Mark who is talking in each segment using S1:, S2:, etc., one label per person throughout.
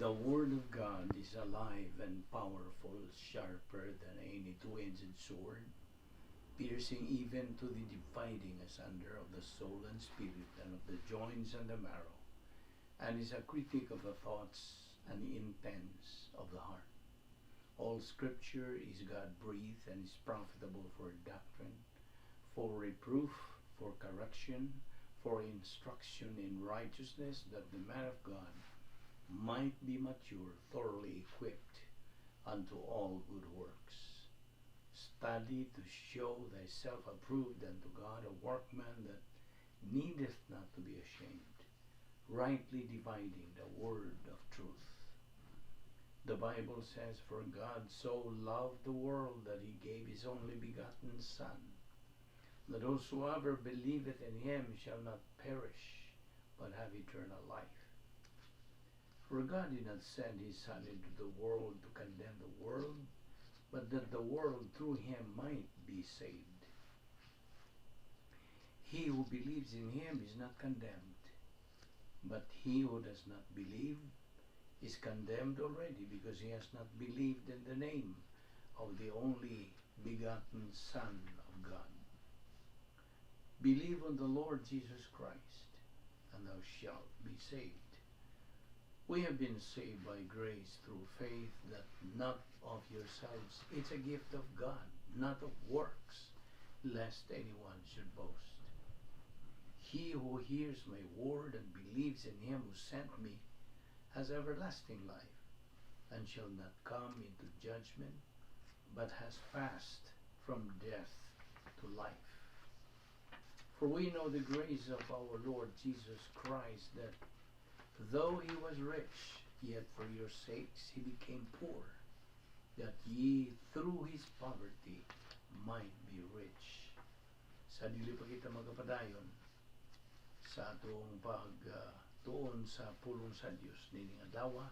S1: The word of God is alive and powerful, sharper than any two-edged sword, piercing even to the dividing asunder of the soul and spirit, and of the joints and the marrow, and is a critic of the thoughts and intents of the heart. All scripture is God-breathed and is profitable for doctrine, for reproof, for correction, for instruction in righteousness, that the man of God might be mature, thoroughly equipped unto all good works. Study to show thyself approved unto God, a workman that needeth not to be ashamed, rightly dividing the word of truth. The Bible says, "For God so loved the world that he gave his only begotten Son, that whosoever believeth in him shall not perish, but have eternal life. For God did not send his Son into the world to condemn the world, but that the world through him might be saved. He who believes in him is not condemned, but he who does not believe is condemned already, because he has not believed in the name of the only begotten Son of God. Believe on the Lord Jesus Christ, and thou shalt be saved." We have been saved by grace through faith, that not of yourselves. It's a gift of God, not of works, lest anyone should boast. He who hears my word and believes in him who sent me has everlasting life, and shall not come into judgment, but has passed from death to life. For we know the grace of our Lord Jesus Christ, that though he was rich, yet for your sakes he became poor, that ye through his poverty might be rich. Sa dili pa kita magapadayon sa atong pagtuon sa pulong sa Dios nining adlaw,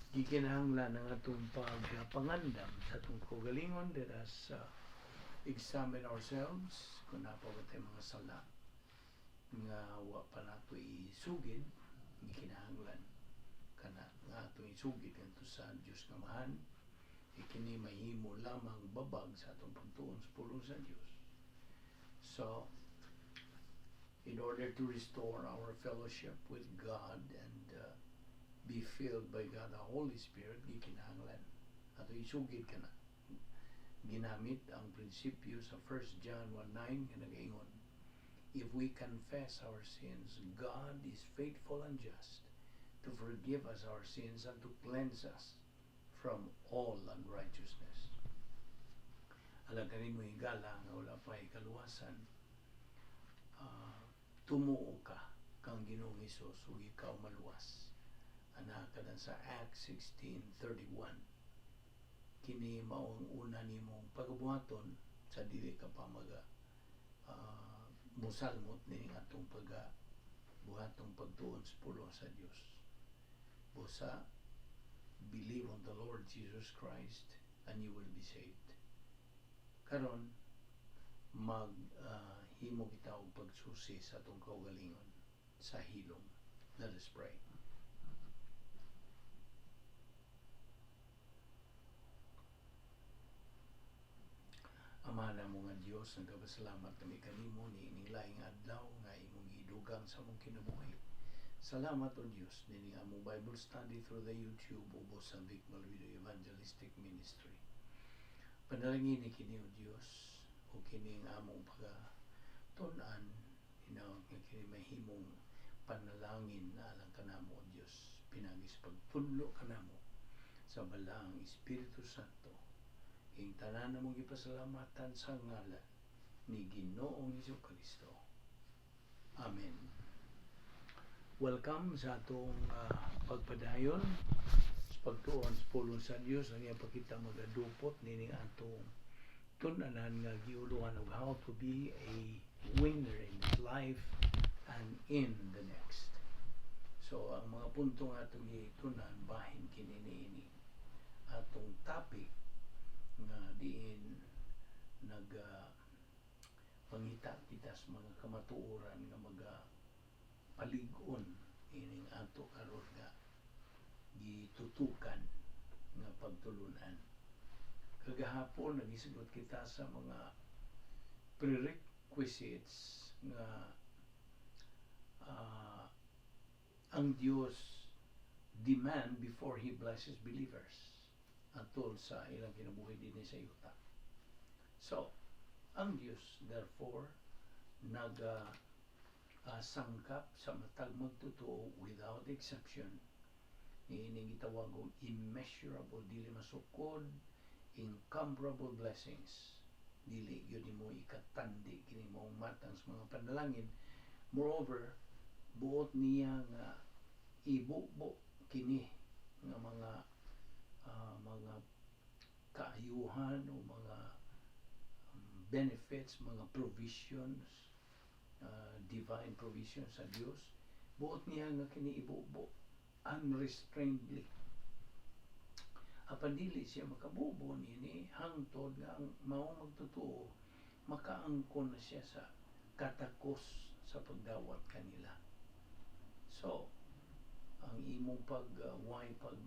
S1: gikinahanglan ang atong pagpangandam sa atong kaugalingon. Let us examine ourselves kung naa pa ba tay mga sala nga wa pa nato isugid. Gikinahanglan kana nga atong isugid ngadto sa Dios nga Amahan. Kini mahimo lamang babag sa atong pagtuon sa pulong sa Dios. So in order to restore our fellowship with God and be filled by God the Holy Spirit, gikinahanglan ato isugid kana ginamit ang prinsipyo sa 1 John 1:9 nga nagaingon, "If we confess our sins, God is faithful and just to forgive us our sins and to cleanse us from all unrighteousness." Alang kanimo, higala, nga wala pa kaluwasan, tumuo ka kang Ginoong Hesus ug ikaw maluwas. Ana ka sa Acts 16:31. Kini mao ang una nimong pagabuhaton sa dili ka pa maga musalmot nining atong pag buhatong pagtuon sa pulong sa Dios. Busa, believe on the Lord Jesus Christ and you will be saved. Karon mag himo kita og pagsusi sa atong kaugalingon sa hilom. Let us pray. Ama namo nga Dios, nagapasalamat kami kanimo niining laing adlaw nga imong gidugang sa among kinabuhi. Salamat, o Dios, nining among Bible study through the YouTube ubos sa Vic Malvido Evangelistic Ministry. Panalangin ni kini, o Dios, o kining among pagatunan, hinaot nga kini mahimong panalangin na alang kanamo, o Dios, pinaagi sa pagtudlo kanamo sa Balaang Espiritu Santo. Ing tanan namong gipasalamatan sa ngalan ni Ginoong Kristo. Amen. Welcome sa atong pagpadayon sa pagtuon sa pulong sa Dios. Ang iya pa kita magadupot nining atong tun-anan nga giuluhan og how to be a winner in this life and in the next. So ang mga punto nga atong gitunan bahin kini niini atong topic nga diin nag pangita kita sa mga kamatuoran nga maga palig-on ining ato karon nga Gitutukan nga pagtulunan. Kagahapon nagisgot kita sa mga prerequisites nga ang Dios demand before He blesses believers atol sa ilang kinabuhi dinhi sa yuta. So, ang Dios therefore naga sangkap sa matag magtotoo without exception niining gitawag og immeasurable, dili masukod, incomparable blessings. Dili gyud nimo ikatandi kini maong matang sa mga panalangin. Moreover, buot niya nga ibubo kini nga mga kaayuhan o mga benefits, mga provisions, divine provisions sa Dios. Buot niya nga kini ibubo unrestrainedly. Apan dili siya makabubo nini hangtod nga ang maong magtotoo makaangkon na siya sa katakos sa pagdawat kanila. So, ang imong pag why pag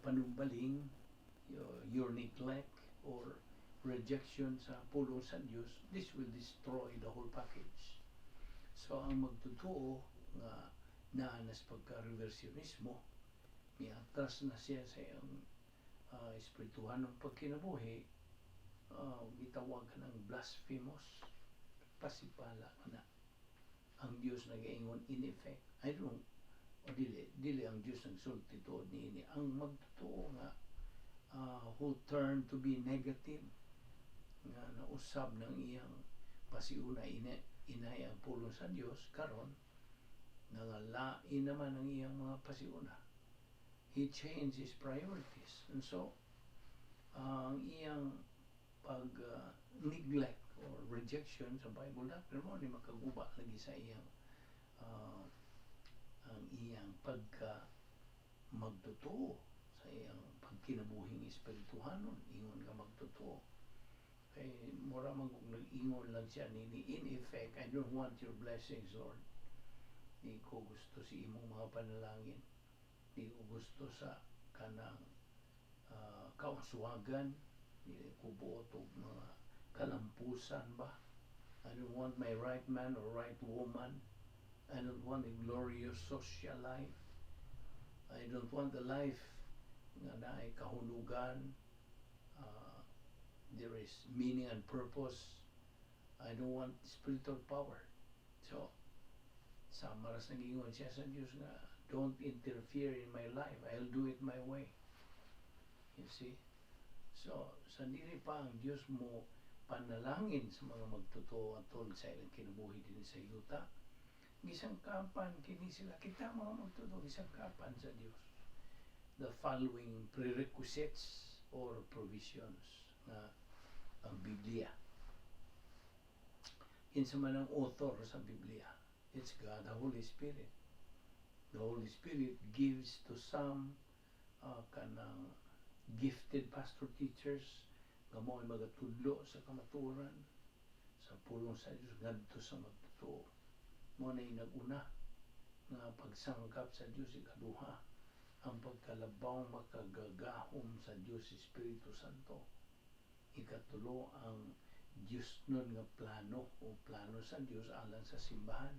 S1: panumbaling, your neglect or rejection sa pulong sa Dios, this will destroy the whole package. So ang magtotoo nga naa na sa pagka-reversionismo, miatras na siya sa iyang espirituhanong pagkinabuhi, gitawag ka ng blasphemous, pasipala ka na. Ang Dios nagaingon in effect. I don't o dili ang Dios nagsulti tuod niini. Ang magtotoo nga who turn to be negative, nga nausab ng iyang pasiuna ina, inay ang pulong sa Dios, karon nangalain naman ang iyang mga pasiuna. He changed his priorities. And so, ang iyang pag neglect or rejection sa Bible doctrine mao ni makaguba lagi sa iyang ang iyang pagka magtotoo sa iyang pagkinabuhing espirituhanon ingon nga magtotoo, kay mura man kung nag-ingon lang siya nini, in effect, "I don't want your blessings, Lord. Di ko gusto si imong mga panalangin. Di ko gusto sa kanang kauswagan. Di ko buot og mga kalampusan ba. I don't want my right man or right woman. I don't want a glorious social life. I don't want the life nga naay kahulugan, there is meaning and purpose. I don't want spiritual power." So, sa maras nag-ingon siya sa Diyos nga, "Don't interfere in my life. I'll do it my way." You see? So, sa dili pa ang Diyos mo panalangin sa mga magtotoo atol sa ilang kinabuhi din sa yuta, gisangkapan kini sila, kita mga magtotoo, gisangkapan sa Diyos the following prerequisites or provisions nga ang Biblia. Kinsa man ang author sa Biblia? It's God, the Holy Spirit. The Holy Spirit gives to some kanang gifted pastor teachers nga mao ay magatudlo sa kamatuoran sa pulong sa Dios ngadto sa magtotoo. Mao na nag-una nga pagsangkap sa Dios. Ikaduha, ang pagkalabaw makagagahom sa Dios Espiritu Santo. Ikatulo, ang Dios nun nga plano o plano sa Dios alang sa simbahan,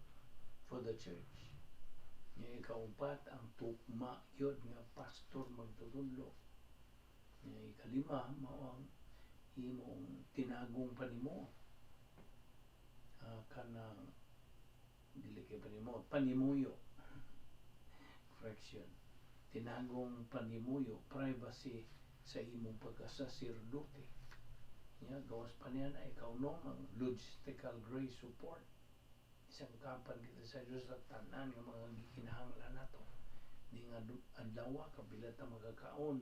S1: for the church. Nga ikaupat, ang tukma gyud nga pastor magtutudlo. Nga ikalima, mao ang imong tinagong panimo, kanang dili kay panimo, panimuyo, correction, tinagong panimuyo, privacy sa imong pagkasaserdote. Ya, gawas pa niya na ikaw no ang logistical grace support. Isangkapan kita sa Diyos sa tanan nga mga gikinahanglan nato di nga adlaw, kapila ta magakaon,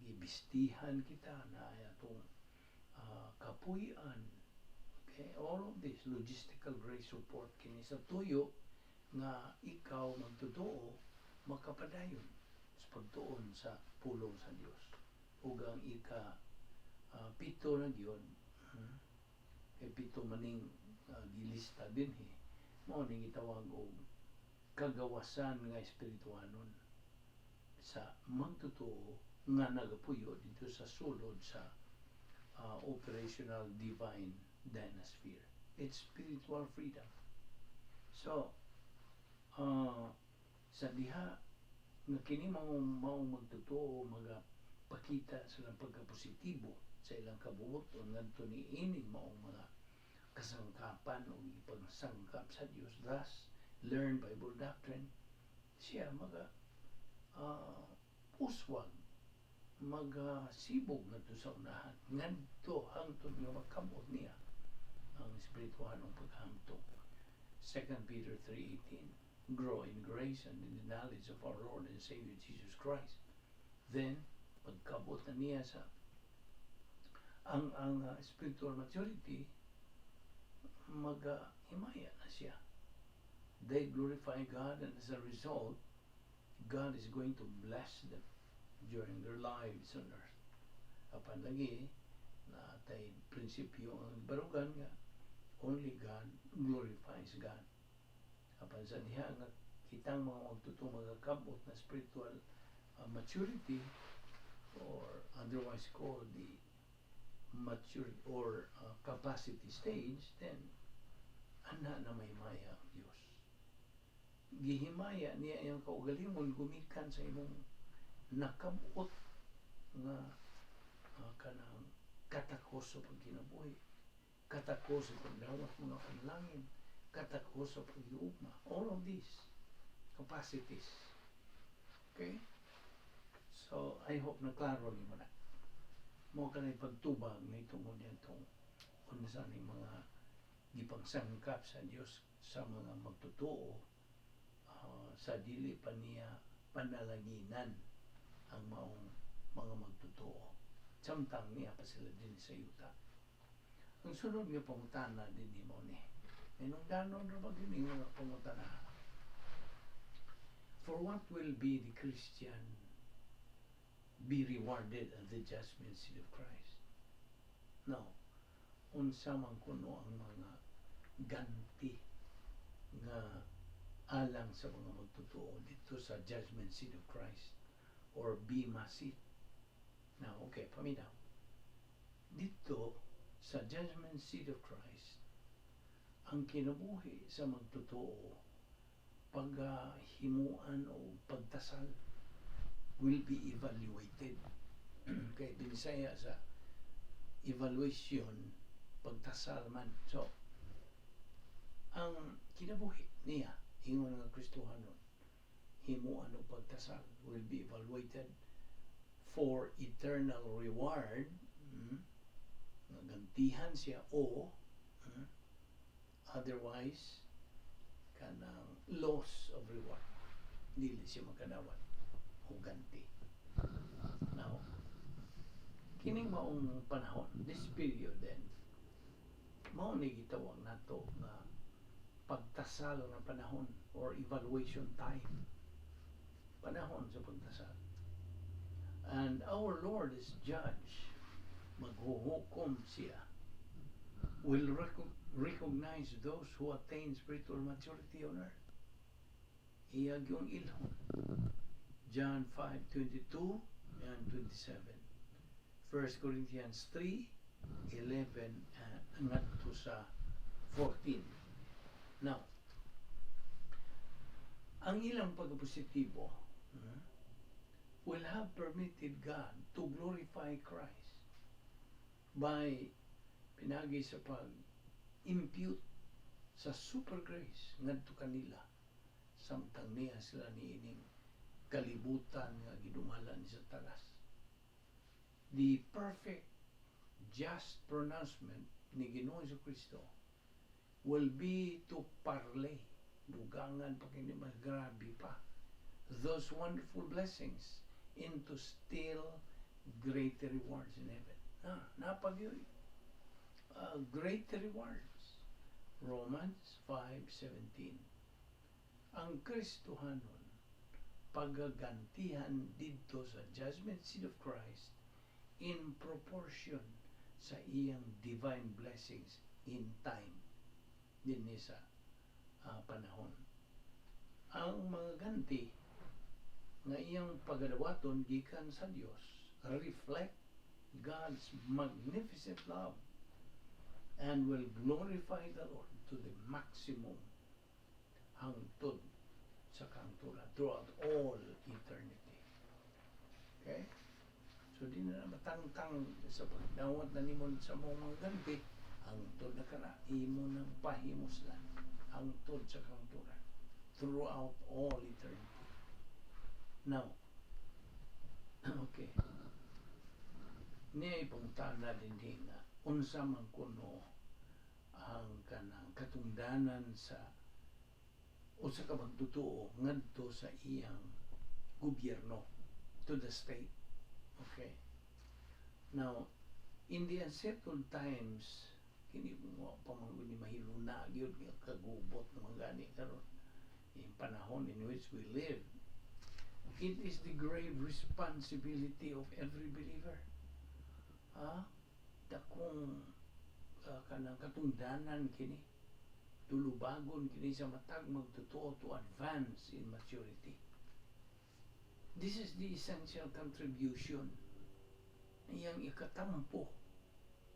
S1: gibistihan kita na atong kapuy-an. Okay, all of this logistical grace support kini sa tuyo nga ikaw magtotoo makapadayon sa pagtuon sa pulong sa Dios. Ug ang ika pito na gyud, kay pito maning gilista dinhi, mao ning gitawag og kagawasan nga espirituanon sa magtotoo nga nagapuyo dito sa sulod sa operational divine dynasphere. It's spiritual freedom. So, sa diha nga kini mao magtotoo magapakita sa ilang pagkapositibo sa ilang kabuoton ngadto ni ining maong mga kasangkapan o ipagsangkap sa Dios, thus learn Bible doctrine, siya maga uswag, magasibog ngadto sa unahan ngadto hangtod nga makamot niya ang espirituhanong paghamtong. 2 Peter 3:18, "Grow in grace and in the knowledge of our Lord and Savior Jesus Christ." Then pagkabot na niya sa ang spiritual maturity, magahimaya na siya. They glorify God, and as a result, God is going to bless them during their lives on earth. Apan lagi naa tay prinsipyo ang barugan nga only God glorifies God. Apan sa diha nga kitang mga magtotoo magakabot na spiritual maturity, or otherwise called the maturity or capacity stage, then ana na may maya ang Dios. Gihimaya niya iyang kaugalingon gumikan sa imong nakabot nga kanang katakos sa pagkinabuhi, katakos sa pagdawat mga panalangin, katakos sa paghiugma, all of these capacities. Okay, so I hope na klaro nimo na. Mao kanay pagtubag na itungod niadtong unsa ning mga gipangsangkap sa Dios sa mga magtotoo sa dili pa niya panalanginan ang maong mga magtotoo samtang niya pa sila din sa yuta. Ang sunod nga pangutana din nimo ni hinungdanon ra ba gyud ning mga pangutana? For what will be the Christian be rewarded at the judgment seat of Christ? Now, unsa man kuno ang mga ganti nga alang sa mga magtotoo dito sa judgment seat of Christ or Bema seat? Now, okay, paminaw. Dito sa judgment seat of Christ, ang kinabuhi sa magtotoo paghimuan o pagtasal will be evaluated. Kay Binisaya sa evaluation, pagtasal man. So, ang kinabuhi niya, ingon nga Kristohanon, himuan og pagtasal, will be evaluated for eternal reward, nga gantihan siya o otherwise kanang loss of reward, dili siya makadawat o ganti. Now, kining maong panahon, this period, then mao ni gitawag nato nga pagtasal nga panahon or evaluation time, panahon sa pagtasal. And our Lord is judge, maghuhukom siya, will recognize those who attain spiritual maturity on earth. Iya gyung ilhon. John 5:22 and 27, 1 Corinthians 3:11 and ngadto sa 14. Now, ang ilang pagkapositibo will have permitted God to glorify Christ by pinagi sa pag impute sa super grace ngadto kanila samtang niya sila niining kalibutan nga gidumala ni Satanas. The perfect just pronouncement ni Ginoong Kristo will be to parlay, dugangan pa kini, mas grabe pa, those wonderful blessings into still greater rewards in heaven. Naa pa gyoy greater rewards. Romans 5:17. Ang Kristohanon pagagantihan didto sa judgment seat of Christ in proportion sa iyang divine blessings in time, dinhi sa panahon. Ang mga ganti nga iyang pagadawaton gikan sa Dios reflect God's magnificent love and will glorify the Lord to the maximum hangtod sa kahangturan, throughout all eternity. Okay? So di na matangtang sa pagdawat na nimo sa mga ganti, hangtod na kana imo nang pahimuslan hangtod sa kahangturan, throughout all eternity. Now, okay. Niya ipangutana din nga unsa man kuno ang kanang katungdanan sa usa ka magtotoo ngadto sa iyang gobyerno, to the state. Okay. Now, in the unsettled times, kini mo pa man ni mahiluna gyud nga kagubot naman gani karon in panahon in which we live, it is the grave responsibility of every believer. Ah, dakong kanang katungdanan kini, tulubagon kini sa matag magtotoo to advance in maturity. This is the essential contribution, iyang ikatampo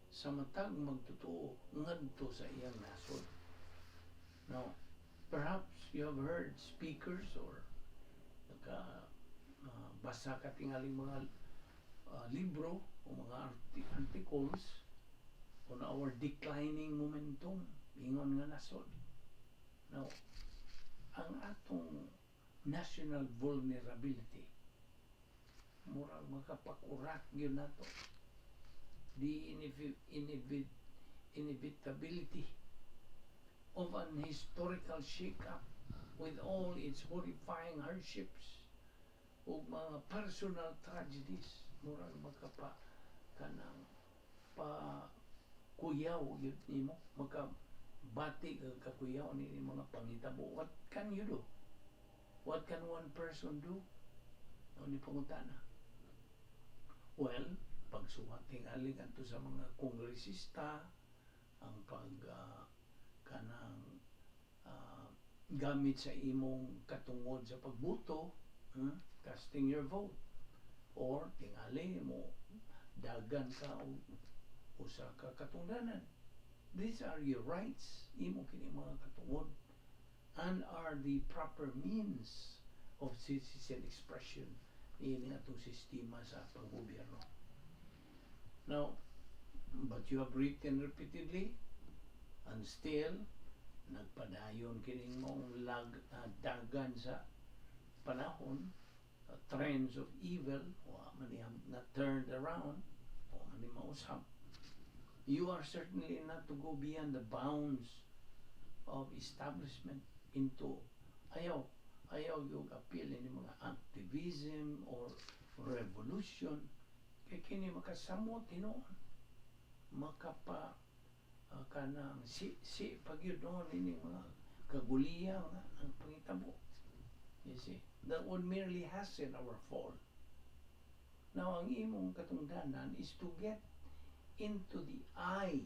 S1: sa matag magtotoo ngadto sa iyang nasod. Now, perhaps you have heard speakers or naka basa ka tingaling mga libro o mga articles on our declining momentum ingon nga nasod. Now, ang atong national vulnerability murag makapakurat gyud nato, the inevitability of an historical shake-up with all its horrifying hardships ug mga personal tragedies, murag makapa kanang pa kuyaw gyud nimo, makabati ka kakuyaw ni mga panghitabo. What can you do? What can one person do? Ano ni pangutana? Well, pagsuwat tingali ngadto sa mga kongresista, ang pag kanang gamit sa imong katungod sa pagbuto, casting your vote, or tingali mo dagan ka og usa ka katungdanan. These are your rights, imo kini mga katungod, and are the proper means of citizen expression niini atong sistema sa panggobyerno. Now, but you have written repeatedly and still nagpadayon kining mong lag, dagan sa panahon, trends of evil wa man ni na turned around, wa man ni mausab. You are certainly not to go beyond the bounds of establishment into ayaw yung appeal ni mga activism or revolution kay kini makasamot hinuon, makapa kanang si pagyud noon ini mga kaguliya nga ang pangitabo. You see, that would merely hasten our fall. Now, ang imong katungdanan is to get into the eye,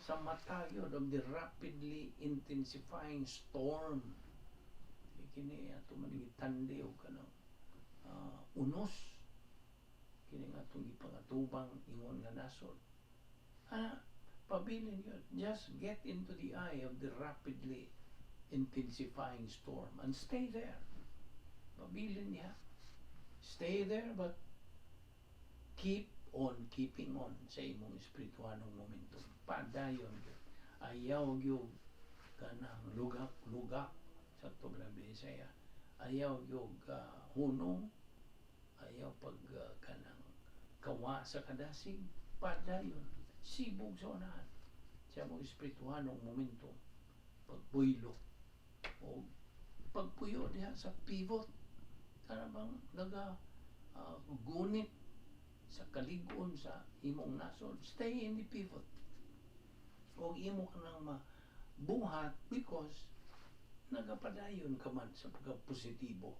S1: sa mata gyud of the rapidly intensifying storm. Kay kini ato man gitandi og kanang unos kini nga atong gipangatubang ingon nga nasod. Pabilin yun. Just get into the eye of the rapidly intensifying storm and stay there. Pabilin niya. Stay there, but keep on keeping on sa imong espirituhanong momentum. Padayon gyud. Ayaw gyud kanang lugak-lugak sa to Bisaya. Ayaw gyud hunong, ayaw pag kanang kawa sa kadasig, padayon. Sibog sa unahan sa imong espirituhanong momentum. Pagbuylo o pagpuyo diha sa pivot, kana bang naga gunit sa kalig-on sa imong nasod. Stay in the pivot og imo ka nang mabuhat because nagapadayon ka man sa pagkapositibo,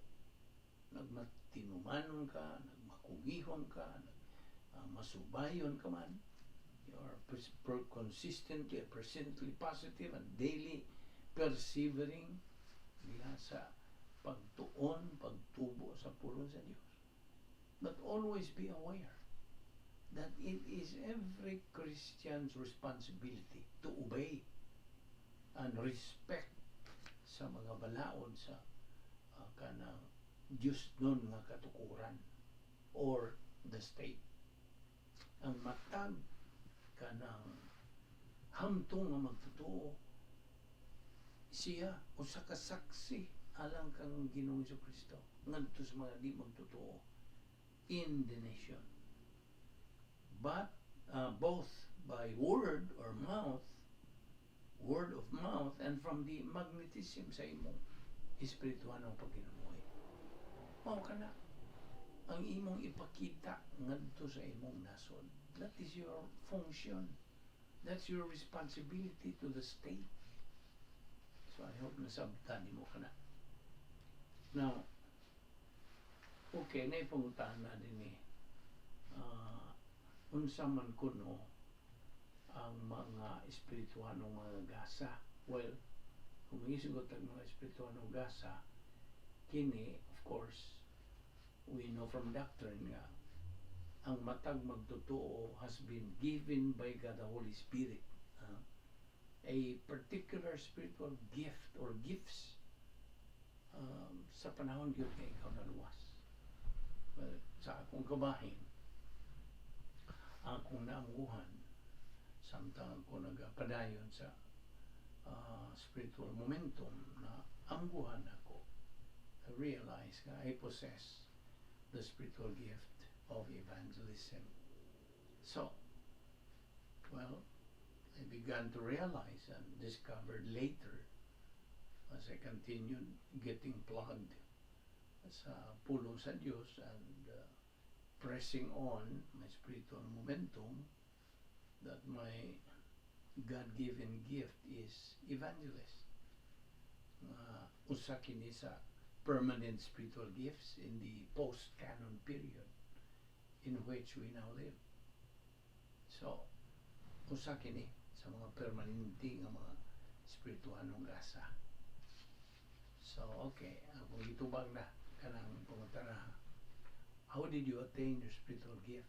S1: nagmatinumanon ka, nagmakugihon ka, masubayon ka man. You are consistently, persistently positive and daily persevering. diha sa pagtuon, pagtubo sa pulong sa Dios. But always be aware that it is every Christian's responsibility to obey and respect sa mga balaod sa kanang Diyos nun nga katukuran or the state. Ang matag kanang hamtong nga magtotoo siya usa ka saksi alang kang Ginoong Kristo ngadto sa mga di magtotoo in the nation, but both by word or mouth, word of mouth, and from the magnetism sa imong espirituhanong pagkinabuhi. Mao kana ang imong ipakita ngadto sa imong nasod. That is your function. That's your responsibility to the state. So I hope nasabtan nimo kana. Now, okay, na ipangutana din ni unsa man kuno ang mga espirituhanong mga gasa. Well, kung mangisugot ang mga espirituhanong gasa, kini, of course, we know from doctrine nga ang matag magtotoo has been given by God the Holy Spirit a particular spiritual gift or gifts sa panahon gyud nga ikaw naluwas. Well, sa akong kabahin, akong naamguhan samtang ako nagapadayon sa spiritual momentum na amguhan ako, I realize nga I possess the spiritual gift of evangelism. So, well, I began to realize and discovered later as I continued getting plugged sa pulong sa Diyos and pressing on my spiritual momentum that my God-given gift is evangelist. Usa kini sa permanent spiritual gifts in the post-canon period in which we now live. So, usa kini sa mga permanente nga mga espirituhanong gasa. So, okay, akong gitubag na kanang pangutana. How did you attain your spiritual gift?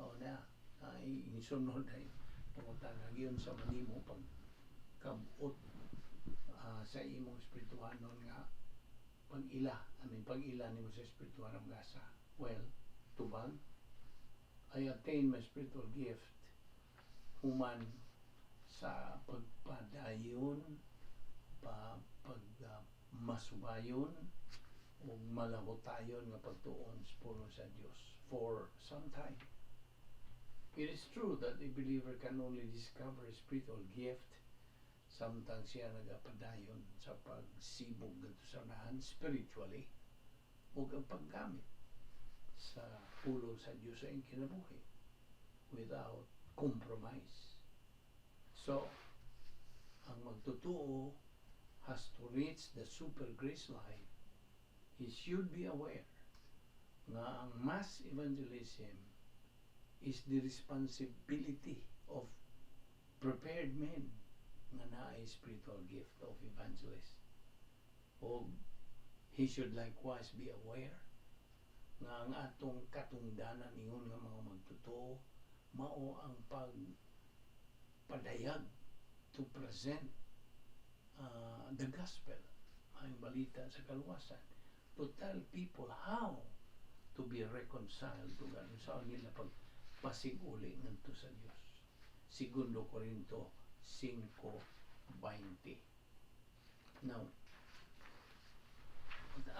S1: Oh na, ay insunod ay pangutana giunsa man nimo pag kabot sa imong espirituhanon nga pag-ila, I mean, pag-ila nimo sa espirituhanong gasa. Well, tubag, I attained my spiritual gift human sa pagpadayon, pa, pag masubayon, o malahutayon nga pagtuon sa pulong sa Dios for some time. It is true that a believer can only discover a spiritual gift samtang siya nagapadayon sa pagsibog ngadto sa unahan spiritually ug ang paggamit sa pulong sa Dios sa iyang kinabuhi without compromise. So, ang magtotoo has to reach the super grace life. He should be aware nga ang mass evangelism is the responsibility of prepared men nga naay spiritual gift of evangelist. O he should likewise be aware nga ang atong katungdanan ingon nga mga magtotoo mao ang pagpadayag, to present the gospel, ang balita sa kaluwasan, to tell people how to be reconciled to God, sa nila pagpasig-uli ngadto sa Dios. Segundo Corinto 5:20. Now,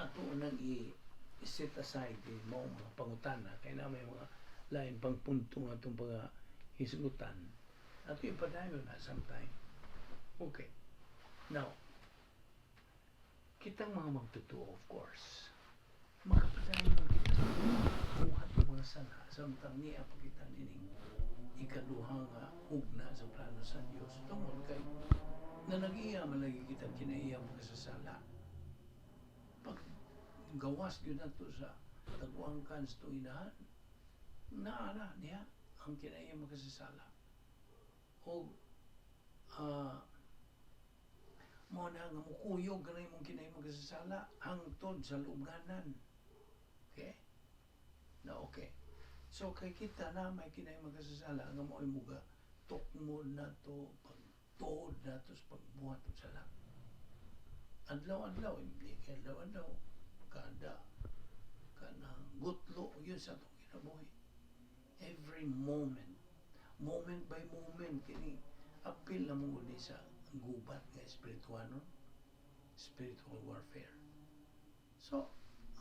S1: ato nang i-set aside mo mga pangutana kay na may mga lain pang punto nga atong pag hisgutan. Ato ipadayon na sometime. Okay. Now, kitang mga magtotoo, of course, makapadayon kita sa buhat ng mga sala samtang niya pa kita nining ikaduha nga hugna sa plano sa Dios, tungod kay na nag-iya man lagi kita kinaiya makasasala. Pag gawas gyud nato sa tagwangkan sa tuinahan, naa na diha ang kinaiya makasasala o Mao na nga mukuyog ka na imong kinahimong makasasala hangtod sa lubnganan. Okay? Na okay. So kay kita na may kinahimong makasasala nga mo'y muga tukmod nato, pagtuod nato sa pagbuhat og sala. Adlaw-adlaw, hindi kay adlaw-adlaw, kada kanang gutlo yun sa atong kinabuhi. Every moment, moment by moment, kini apil na mo ni sa gubat nga espiritual, no? Spiritual warfare. So,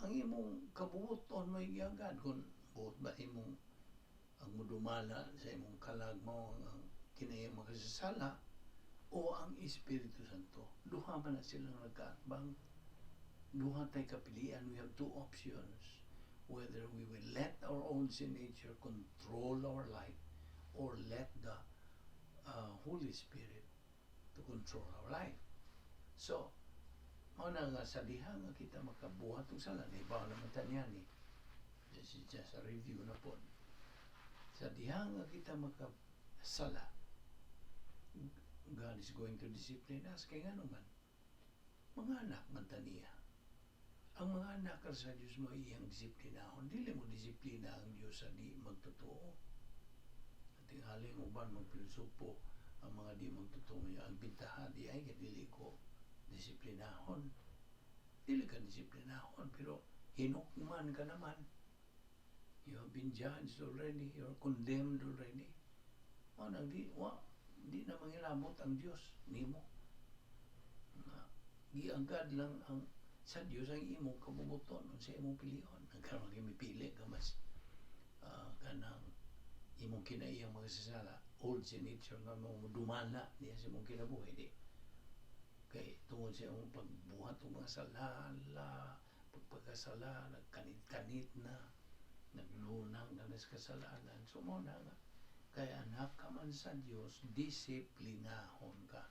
S1: ang imong kabuoton may giagad kung buot ba imong ang mudumala sa imong kalag mo ang kinahimong makasasala o ang Espiritu Santo. Duha man na silang nagkaatbang. Duha tay kapilian. We have two options. Whether we will let our own sin nature control our life or let the Holy Spirit to control our life. So, mao na nga sa diha nga kita makabuhat og sala, di ba naman ta niya ni? This is just a review na po. Sa diha nga kita makasala, God is going to discipline us. Kay ngano man, mga anak man ta niya. Ang mga anak sa Diyos mo iyang disiplinahon. Dili mo disiplina ang Diyos sa di magtotoo. At tingaling uban magpilosopo ang mga di magtotoo, ang bintaha di ay kay dili ko disiplinahon. Dili ka disiplinahon, pero hinukman ka naman. You have been judged already. You're condemned already. O nang di, wa, di na mangilabot ang Diyos nimo. Nga, giagad lang ang sa Diyos ang imong kabubuton sa imong pilion. Nagkaroon kay mipili ka mas kanang imong kinaiyang makasasala, old sin nature nga mo dumala niya sa imong kinabuhi di kay tungod sa imong pagbuhat og mga salala, pagpagkasala, nagkanit-kanit na, naglunang ka na sa kasalanan. So mao na nga kay anak ka man sa Dios, disiplinahon ka,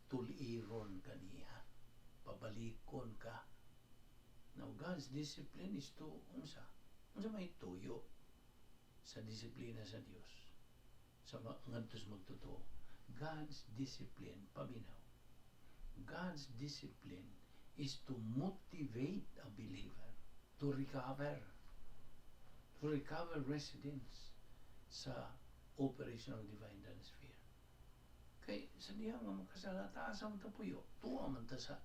S1: tuliron ka niya, pabalikon ka. Now, God's discipline is to unsa unsa may tuyo sa disiplina sa Dios sa ngadto sa magtotoo. God's discipline, paminaw, God's discipline is to motivate a believer to recover residence sa operational divine sphere. Kay sa diha nga makasala ta, asa man ta puyo? Tuwa man ta sa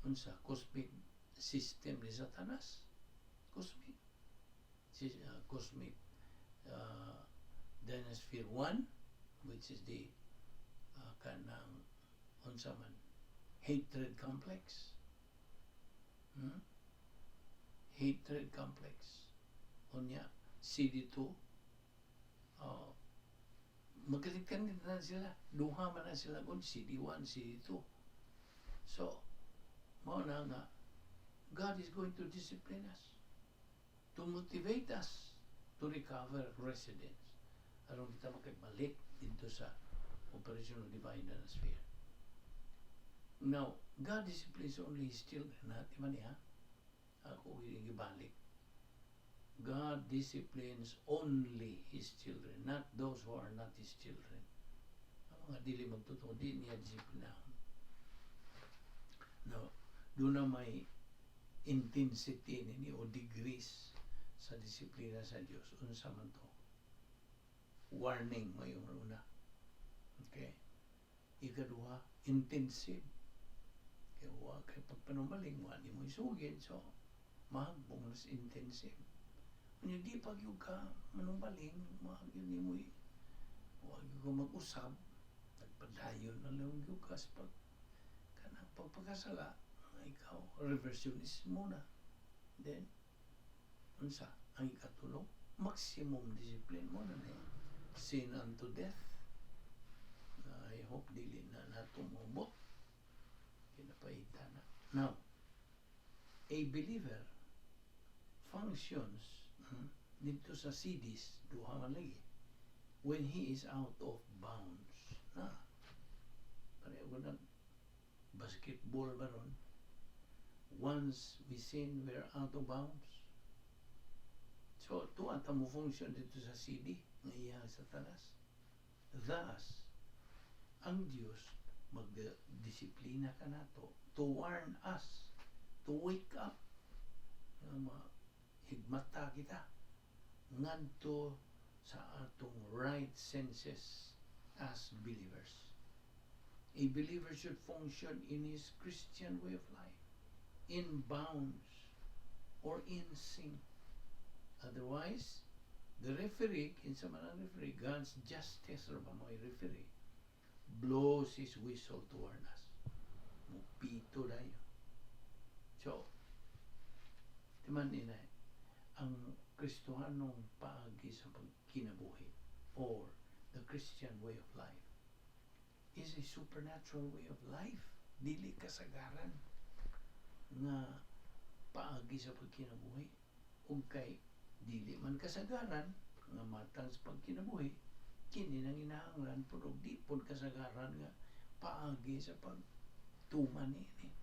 S1: unsa, cosmic system ni Satanas. Cosmic Dynasphere 1, which is the kanang unsa man, hatred complex. Hatred complex. Unya CD2, magkalit-kanit na sila, duha man na sila kung CD1, CD2. So mao na nga God is going to discipline us to motivate us to recover residence aron kita makabalik dito sa operational divine sphere. Now, God disciplines only His children. Ha? Di ba niya? Ako gibalik. God disciplines only His children, not those who are not His children. Ang mga dili magtotoo, di niya disiplinahon. Now, duna may intensity nini o degrees sa disiplina sa Dios. Unsa man to? Warning may una. Okay? Ikaduha, intensive. Kaya wa kay pagpanumaling, wa ni mo isugid, so mahagbong nas intensive. Unya di pa gyud ka manumbaling, wa gyud nimo wa gyud ka mag-usab, nagpadayon na lang gyud ka sa pag kanang pagpakasala, nga ikaw reversionist mo na. Then unsa ang ikatulo? Maximum discipline mo na ni sin unto death. I hope dili na nato moabot. Kinapaita na. Now, a believer functions dito sa CDs, duha man lagi, when he is out of bounds. Na, pareho ko nag basketball ba ron? Once we sin, we're out of bounds. So, tuwa ta mo function dito sa CD nga iya Satanas. Thus, ang Diyos Magdisiplina ka nato to warn us to wake up nga mahigmata kita ngadto sa atong right senses as believers. A believer should function in his Christian way of life, in bounds or in sync. Otherwise, the referee, kinsa man ang referee, God's justice or ba mo referee, blows his whistle to warn us. Mupito dayon. So, timan ina, ang Kristohanong paagi sa pagkinabuhi or the Christian way of life is a supernatural way of life. Dili kasagaran nga paagi sa pagkinabuhi. Ug kay dili man kasagaran nga matang sa pagkinabuhi, kini nang inahanglan pud og di pud kasagaran nga paagi sa pagtuman niini.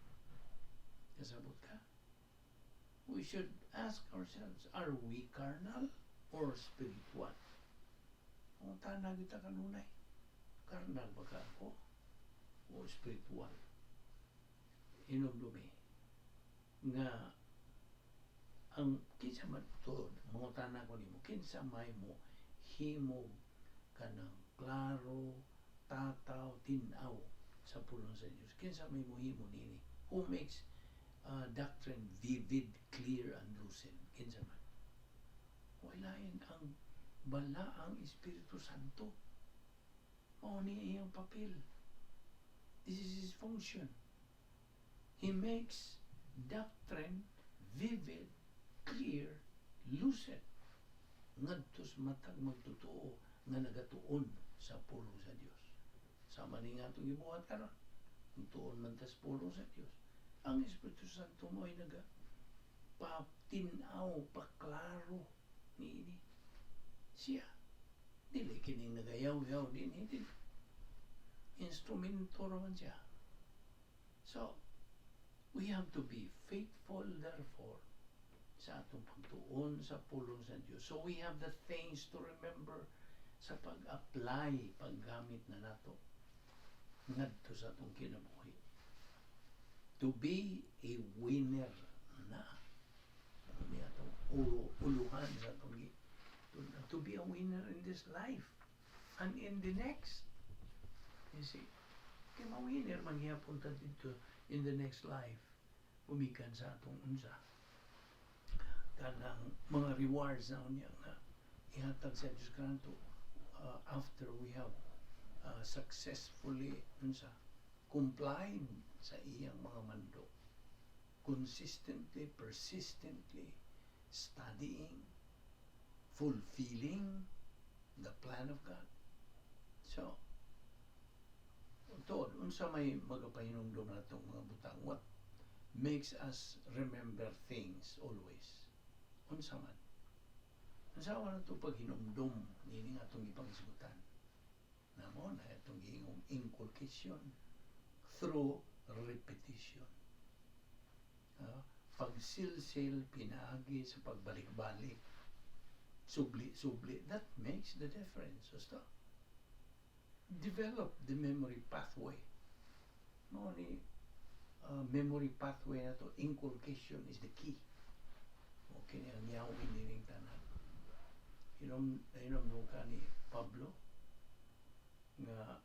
S1: Kasabot ka? We should ask ourselves, are we carnal or spiritual? Kung tanag kita kanunay, carnal ba ka ako o spiritual? Hinumdumi nga ang kinsa man to, mangutana ko nimo, kinsa may mo himog kanang klaro, tataw, tin-aw sa pulong sa Dios? Kinsa may mohimo nini? Who makes doctrine vivid, clear and lucid? Kinsa man? Walain ang Balaang Espiritu Santo. Mao ni iyang papel. This is his function. He makes doctrine vivid, clear, lucid ngadto sa matag magtotoo nga nagatuon sa pulong sa Dios. Sama ni nga atong gibuhat karon. Kung tuon man tas pulong sa Dios, ang Espiritu Santo mo ay naga patin-aw, paklaro niini. Siya dili kining nagayaw-yaw dinhi, dili. Instrumento raman siya. So, we have to be faithful, therefore, sa atong pagtuon sa pulong sa Dios. So we have the things to remember sa pag-apply, paggamit na nato ngadto sa atong kinabuhi. To be a winner na. Ni atong ulo, uluhan sa atong to be a winner in this life and in the next. You see, kay ma-winner man gihapon ta dito in the next life gumikan sa atong unsa kanang mga rewards na unya nga ihatag sa Diyos kanto after we have successfully unsa complied sa iyang mga mando, consistently, persistently studying, fulfilling the plan of God. So tuod, unsa may magapahinumdom natong mga butang? What makes us remember things always? Unsa man? Unsa man ato paghinumdom niini nga atong gipanghisgutan namo na atong giingong inculcation through repetition? Pagsilsil pinaagi sa pagbalik-balik, subli-subli, that makes the difference. Basta develop the memory pathway mo ni memory pathway na to. Inculcation is the key. Okay ni ang yawin nining tanan. Inom inom ka ni Pablo nga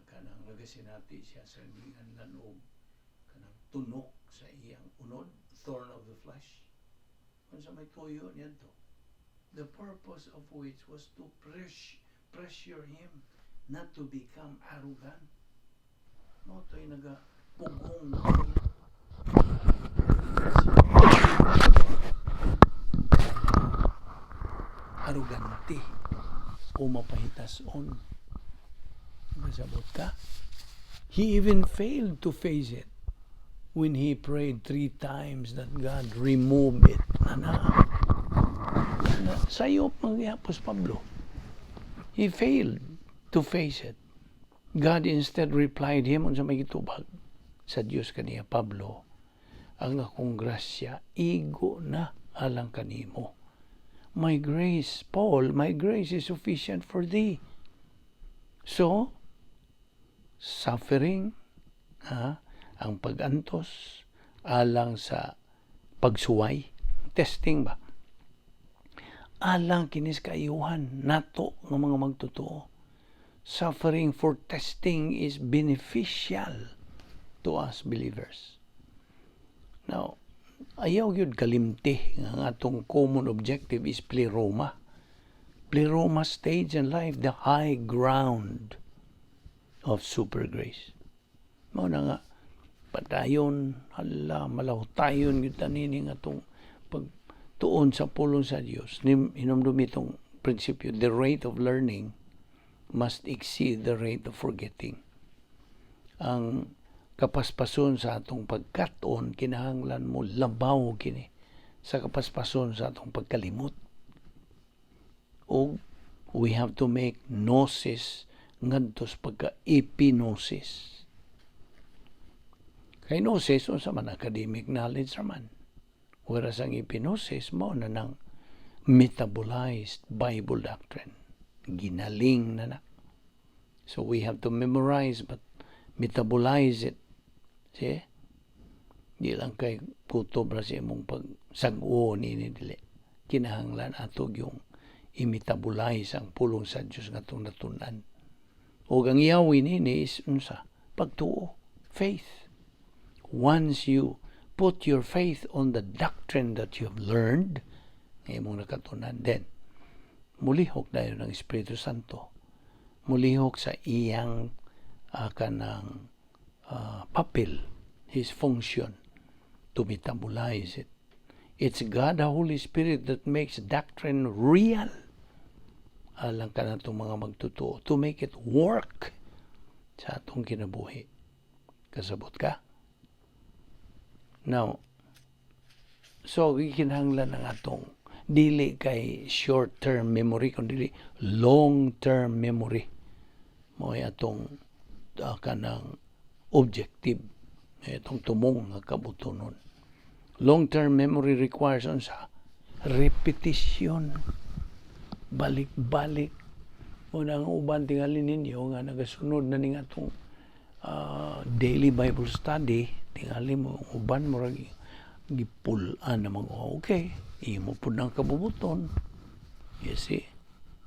S1: kanang nagasinati siya sa gianlan og kanang tunok sa iyang unod, thorn of the flesh. Unsa may tuyo niadto, the purpose of which was to pressure him not to become arrogant. Mo to'y nagapugong na niya arrogante o mapahitason. Masabot ka? He even failed to face it when he prayed three times that God remove it. Ana, ana, sayop mangyapos Pablo. He failed to face it. God instead replied him, unsa may gitubag sa Dios kaniya, "Pablo, ang akong grasya igo na alang kanimo. My grace, Paul, my grace is sufficient for thee." So, Suffering, ha, ang pag-antos alang sa pagsuway, testing ba? Alang kini sa kaayuhan nato nga mga magtotoo. Suffering for testing is beneficial to us believers. Now, ayaw gyud kalimti nga ang atong common objective is pleroma. Pleroma stage in life, the high ground of super grace. Mao na nga padayon, hala, malahutayon gyud tanini nga atong pagtuon sa pulong sa Dios. Hinumdumi itong prinsipyo, the rate of learning must exceed the rate of forgetting. Ang kapaspason sa atong pagkat-on kinahanglan mo labaw kini sa kapaspason sa atong pagkalimot. O we have to make gnosis ngadto sa pagka-epignosis. Kay gnosis, unsa man, academic knowledge raman. Whereas ang epignosis, mao na nang metabolized Bible doctrine. Ginaling na na. So we have to memorize but metabolize it. See? Di lang kay kutob ra sa imong pagsag-o ni dili. Kinahanglan ato yung i-metabolize ang pulong sa Dios nga atong natun-an. O ang yawi nini is unsa? Pagtuo, faith. Once you put your faith on the doctrine that you have learned, nga imong nakatunan, then mulihok dayon ng Espiritu Santo. Mulihok sa iyang kanang papel, his function to metabolize it. It's God the Holy Spirit that makes doctrine real alang kanatong mga magtotoo, to make it work sa atong kinabuhi. Kasabot ka? Now, so gikinahanglan ang atong dili kay short-term memory kundi long-term memory mo atong kanang objective, itong tumong nga kabutonon. Long-term memory requires unsa? Repetition, balik-balik. Una, ang uban tingali ninyo nga nagasunod na ning atong daily Bible study, tingali mo uban mo gipul-an na mag okay, imo pud nang kabubuton. You see,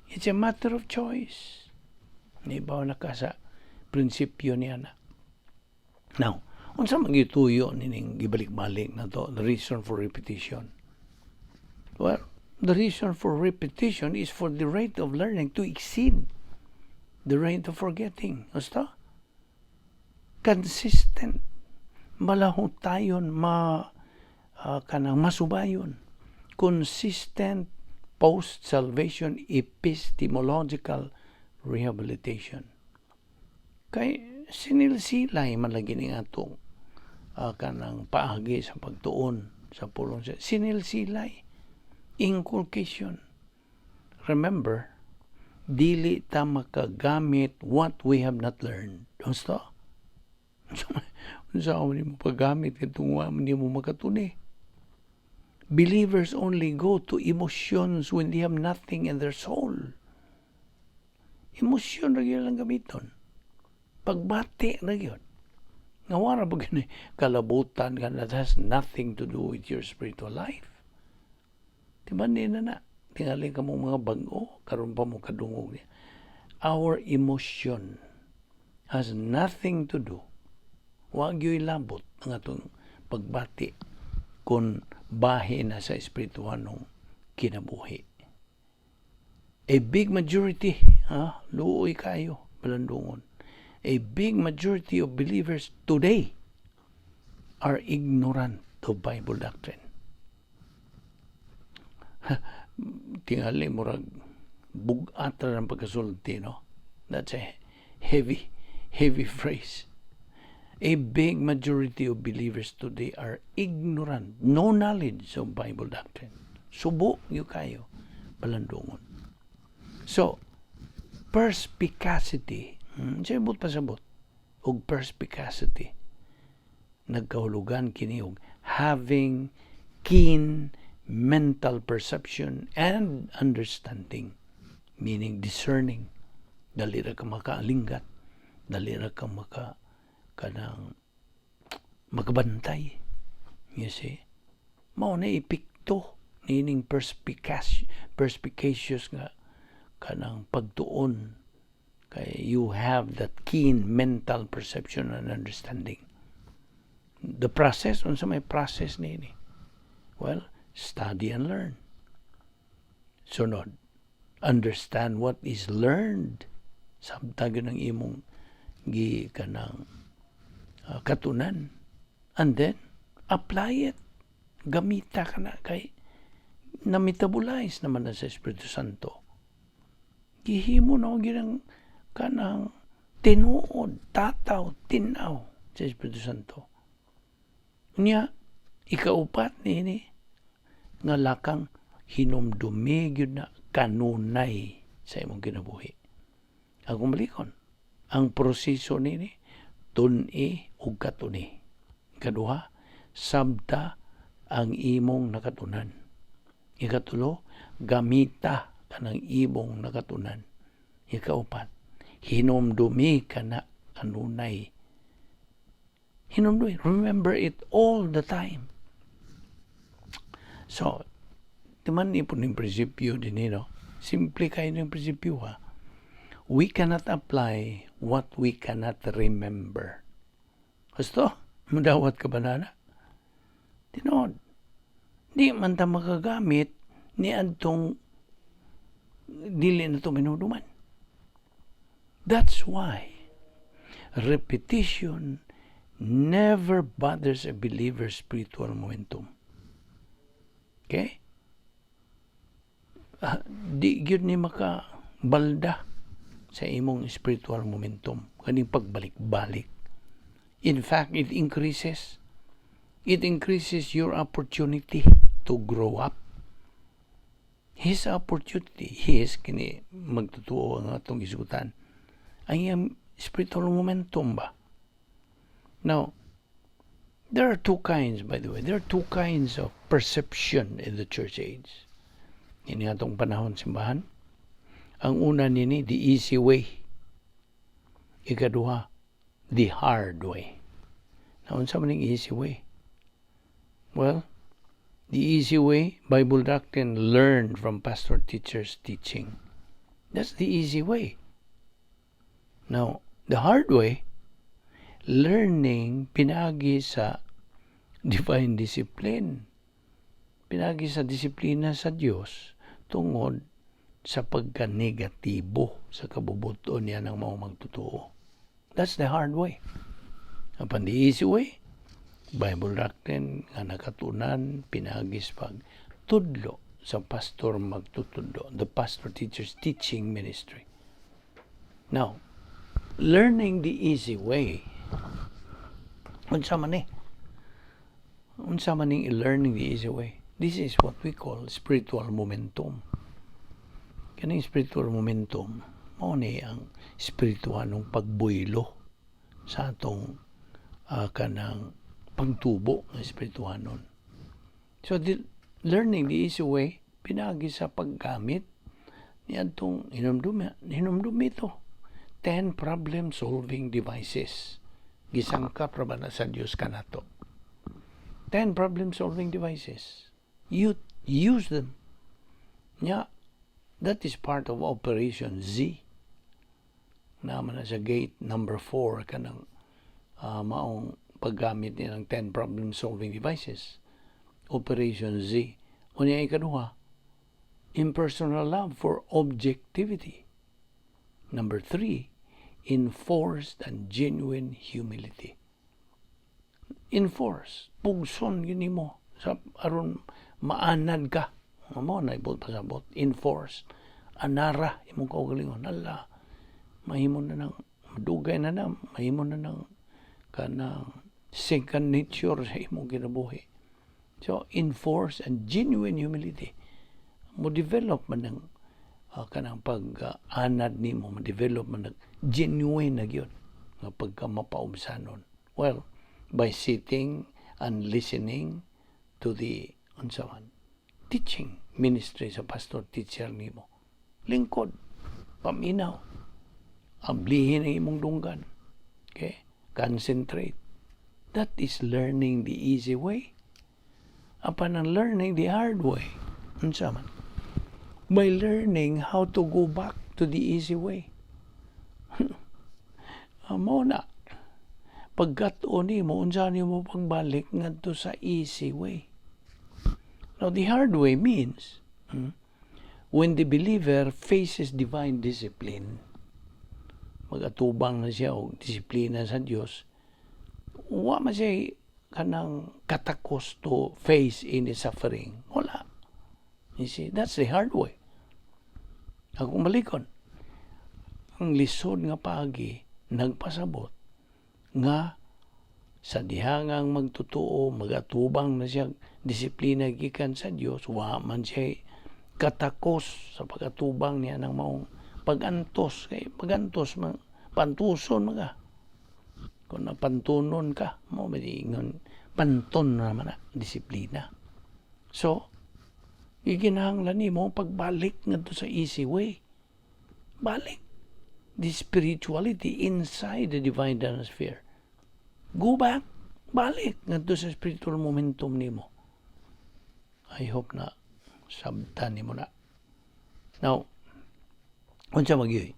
S1: it's a matter of choice. Nibaw na ka sa prinsipyo niya na. Now, unsa man gituyo nining gibalik-balik na to, the reason for repetition? Well, the reason for repetition is for the rate of learning to exceed the rate of forgetting. Basta? Consistent. Malahutayon, ma kanang masubayon. Consistent post-salvation epistemological rehabilitation. Kay sinilsilay man lagi ni atong kanang paagi sa pagtuon sa pulong sa sinilsilay, inculcation. Remember, dili ta makagamit what we have not learned. Unsa? Unsa man mo paggamit katong wa man mo makatuni? Believers only go to emotions when they have nothing in their soul. Emosyon ra gyud lang gamiton. Pagbati ra gyud. Nga wala ba gani kalabutan ka that has nothing to do with your spiritual life. Diba ni na na? Tingali ka mo mga bag-o, karon pa mo kadungog niya. Our emotion has nothing to do. Wa gyud labot ang atong pagbati kung bahin na sa espirituhanong kinabuhi. A big majority, ha, luoy kayo, balandungon. A big majority of believers today are ignorant of Bible doctrine. Tingali murag bugat ra ng pagkasulti, no? That's a heavy, heavy phrase. A big majority of believers today are ignorant, no knowledge of Bible doctrine. Subo gyud kayo, balandungon. So, perspicacity, sabot pasabot, og perspicacity, nagkahulugan kini og having keen mental perception and understanding, meaning discerning, dali ra ka makaalinggat. Dali ra ka maka kanang makabantay. You see? Mao na epekto niining perspicacious nga kanang pagtuon kay you have that keen mental perception and understanding. The process, unsa may process niini? Well, study and learn. Sunod, understand what is learned. Sabta gyud ang imong gi kanang katunan. And then, apply it. Gamita ka na kay na-metabolize naman na sa Espiritu Santo. Gihimo na og ginang kanang tinuod, tataw, tinaw sa Espiritu Santo. Unya, ikaupat niini nga lakang, hinumdumi gyud na kanunay sa imong kinabuhi. Akong balikon, ang proseso nini, tun-i ug katuni. Ikaduha, sabta ang imong nakatunan. Ikatulo, gamita kanang imong nakatunan. Ikaupat, hinumdumi ka na kanunay. Hinumdumi. Remember it all the time. So, timan ni po ning prinsipyo din, no? Simple kayo ng prinsipyo, ha? We cannot apply what we cannot remember. Gusto? Mudawat ka ba na? Tinuod. Di man ta makagamit ni adtong dili na to mahinumduman. That's why repetition never bothers a believer's spiritual momentum. Okay? Di gyud ni makabalda sa imong spiritual momentum kaning pagbalik-balik. In fact, it increases. It increases your opportunity to grow up. His opportunity, his kini magtutuo ang atong isutan. Ang iyang spiritual momentum ba? Now, there are two kinds, by the way. There are two kinds of perception in the church age. Ini atong panahon simbahan. Ang una nini, the easy way. Ikaduha, the hard way. Now, unsa man ning easy way? Well, the easy way, Bible doctrine learned from pastor teachers' teaching. That's the easy way. Now, the hard way, learning pinagi sa divine discipline. Pinagi sa disiplina sa Dios tungod sa pagka-negatibo sa kabubuton niya ng mga magtotoo. That's the hard way. Apan the easy way, Bible doctrine nga nakatunan pinagis pag tudlo sa pastor magtutudlo, the pastor teacher's teaching ministry. Now, learning the easy way, unsa man ni? Unsa man ning learning the easy way? This is what we call spiritual momentum. Kaning spiritual momentum, mao ni ang espiritualong pagbuylo sa atong kanang pagtubo ng espirituhanon. So the learning the easy way pinagi sa paggamit niadtong hinumdumi hinumdumi to 10 problem solving devices. Gisangkap ra ba na sa Dios kanato? 10 problem solving devices. You use them. Yeah, that is part of Operation Z. Naman na sa gate number 4 kanang maong paggamit niya ng 10 problem solving devices. Operation Z. Unya ikaduha, impersonal love for objectivity. Number 3, enforced and genuine humility. Enforce, pugson gyud nimo sa aron maanad ka. Mao na ibot pasabot. Enforce. Anara imong kaugalingon. Ala, mahimo na nang madugay na na, mahimo na nang kanang second nature sa imong kinabuhi. So, enforce and genuine humility. Mo develop man ng kanang pag-anad nimo, mo develop man ng genuine na gyud nga pagka mapaubsanon. Well, by sitting and listening to the unsa man teaching ministry sa pastor teacher nimo. Lingkod, paminaw, ablihin ang imong dunggan. Okay? Concentrate. That is learning the easy way. Apan ang learning the hard way, unsa man? By learning how to go back to the easy way. Mao na. Pagkat-on nimo, unsa nimo pagbalik ngadto sa easy way? Now, the hard way means when the believer faces divine discipline, mag-atubang na siya og disiplina sa Dios, wa man siya kanang katakos to face any suffering. Wala. You see, that's the hard way. Akong balikon, ang lisod nga paagi nagpasabot nga sa dihangang magtotoo, magatubang na siya disiplina gikan sa Dios, wa man siya katakos sa pag-atubang niya ng maong pagantos, kay pagantos man, pantuson mga kung napantunon ka mo ingon panton na naman na disiplina. So gikinahanglan nimo pagbalik ngadto sa easy way, balik the spirituality inside the divine sphere. Go back, balik ngadto sa spiritual momentum nimo. I hope na sabtan nimo na. Now, unsa magyuy